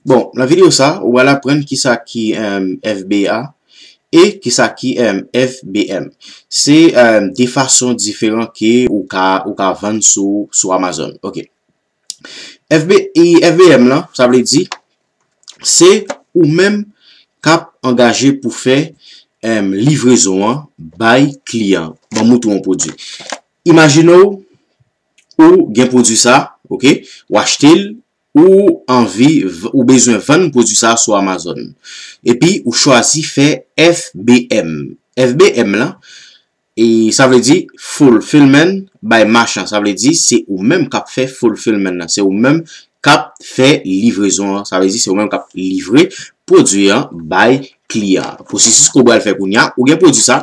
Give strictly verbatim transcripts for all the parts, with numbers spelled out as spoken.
Bon, nan videyo sa, ou pral aprann kisa ki, em, F B A e kisa ki, em, F B M. Se, em, de fason diferan ke ou ka, ou ka vann sou, sou Amazon. Ok. F B, e F B M lan, sa vle di, se ou menm k ap angaje pou fè, em, livrezon an bay kliyan. Ban m montre w yon pwodui. Imajine w, ou gen pwodui sa, ok, ou achte l, ou anvi, v- ou bezwen vann pwodui sa sou Amazon. Epi ou chwazi fè F B M. F B M lan, e sa vle di fulfillment by merchant. Sa vle di se ou menm k ap fè fulfillment lan. Se ou menm k ap fè livrezon an. Sa vle di se ou menm k ap livre pwodui an bay kliyan. Pwosesis ke w pral fè kounye a, ou gen pwodui sa,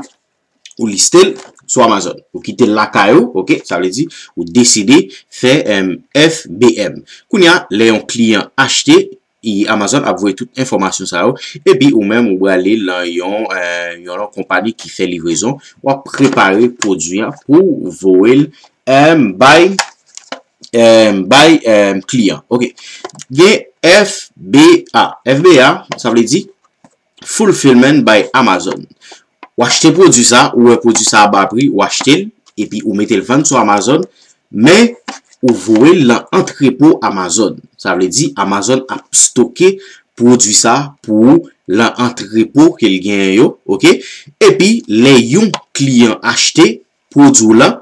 ou liste l sou Amazon. Ou kite l lakay ou, ok? Sa vle di, ou deside fè, em, F B M. Kounye a, lè yon kliyan achte, i Amazon ap voye tout enfòmasyon sa yo, epi ou menm ou prale lan yon, eh, yon lòt konpani ki fè livrezon, w ap prepare pwodui an pou voye l, em, bay, em, bay, em, kliyan. Ok. Gen F B A. F B A, sa vle di Fulfillment by Amazon. Ou achte pwodui sa, ou wè pwodui sa a ba pri, ou achte l, epi ou mete l vann sou Amazon, men ou voye l lan antrepo Amazon. Sa vle di Amazon ap stoke pwodui sa pou ou lan antrepo ke l genyen yo, ok? Epi, lè yon kliyan achte pwodui w lan,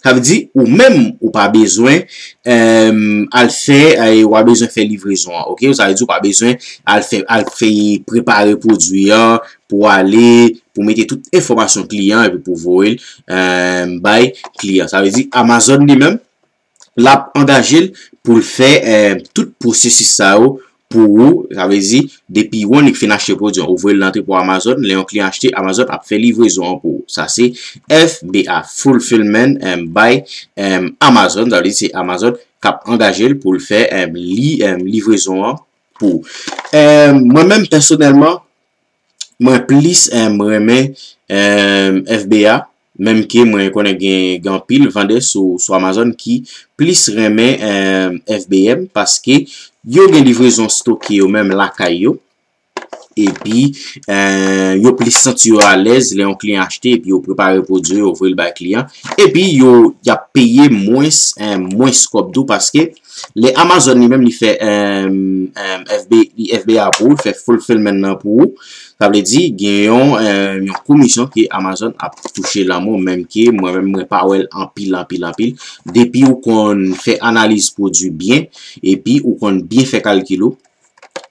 sa vle di ou menm ou pa bezwen, em, al fè, eh, ou pa bezwen fè livrezon an, ok? Sa vle di ou pa bezwen al fè, al fè prepare pwodui an pou ale, pou mete tout enfòmasyon kliyan epi pou voye l, em, bay kliyan. Sa vle di Amazon li menm, l ap angaje l pou l fè, em, tout pwosesis sa yo pou ou. Sa vle di, depi ou annik fin achte pwodui an, ou voye l nan antrepo Amazon, lè yon kliyan achte, Amazon ap fè livrezon an pou ou. Sa se F B A, Fulfillment, em, by, em, Amazon. Sa vle di se Amazon k ap angaje l pou l fè, em, li, em, livrezon an pou ou. Em, mwen menm pèsonèlman, mwen plis, em, renmen, em, F B A, menm ke mwen konnen gen, gen anpil vandè sou, sou Amazon ki plis renmen, em, F B M, paske yo gen livrezon stoke yo menm lakay yo, epi, em, yo plis santi yo alèz lè yon kliyan achte, epi yo prepare pwodui yo, yo voye l bay kliyan, epi yo, y ap peye mwens, em, mwens kòb tou, paske lè Amazon li menm li fè, em, em, F B, li F B A pou ou, fè fulfillment nan pou ou, sa vle di gen yon, em, yon komisyon ke Amazon ap touche lan men w, menm ke mwen menm mwen pa wè l anpil, anpil, anpil. Depi ou konn fè analiz pwodui byen, epi ou konn byen fè kalkil ou,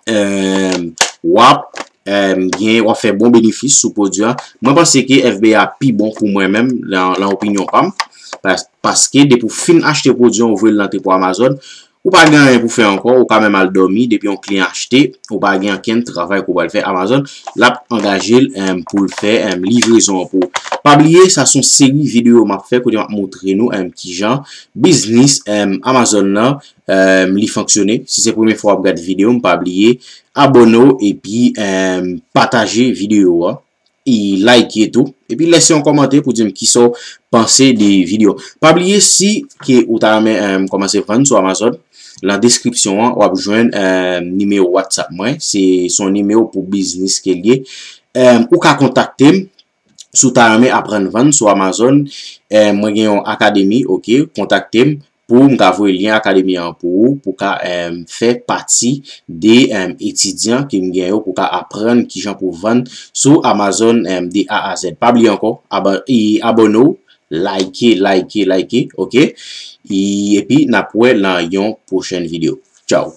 em, w ap, em, gen, w ap fè bon benefis sou pwodui a. Mwen panse ke F B A pi bon pou mwen menm, lan, lan opinyon pa m. Pas-, paske depi w fin achte pwodui an, ou voye l nan antrepo Amazon, ou pa gen anyen pou fè ankò, ou ka menm al dòmi, depi yon kliyan achte, ou pa gen ankenn travay ke w pral fè. Amazon, l ap angaje l, em, pou l fè, em, livrezon an pou ou. Pa bliye, sa se yon seri videyo m ap fè kote m ap montre nou, em, kijan biznis, em, Amazon nan, em, li fonksyone. Si se premye fwa w ap gade videyo m, pa bliye abòne w epi, em, pataje videyo a. E like tou. Epi lese yon kòmantè pou di m kisa w panse de videyo. Pa bliye, si ke ou ta renmen, em, kòmanse vann sou Amazon, lan deskripsyon an, w ap jwenn, em, nimewo WhatsApp mwen. Se, se yon nimewo pou biznis ke l ye. Em, ou ka kontakte m si w ta renmen aprann vann sou Amazon. Em, mwen gen yon akademi, ok, kontakte m pou m ka voye lyen akademi an pou ou, pou w ka, em, fè pati de, em, etidyan ke m gen yo, pou w ka aprann kijan pou w vann sou Amazon, em, de A a Z. Pa bliye ankò, aba-, e, abòne w, like, like, like, ok? E, epi n ap wè lan yon pwochèn videyo. Tchaw!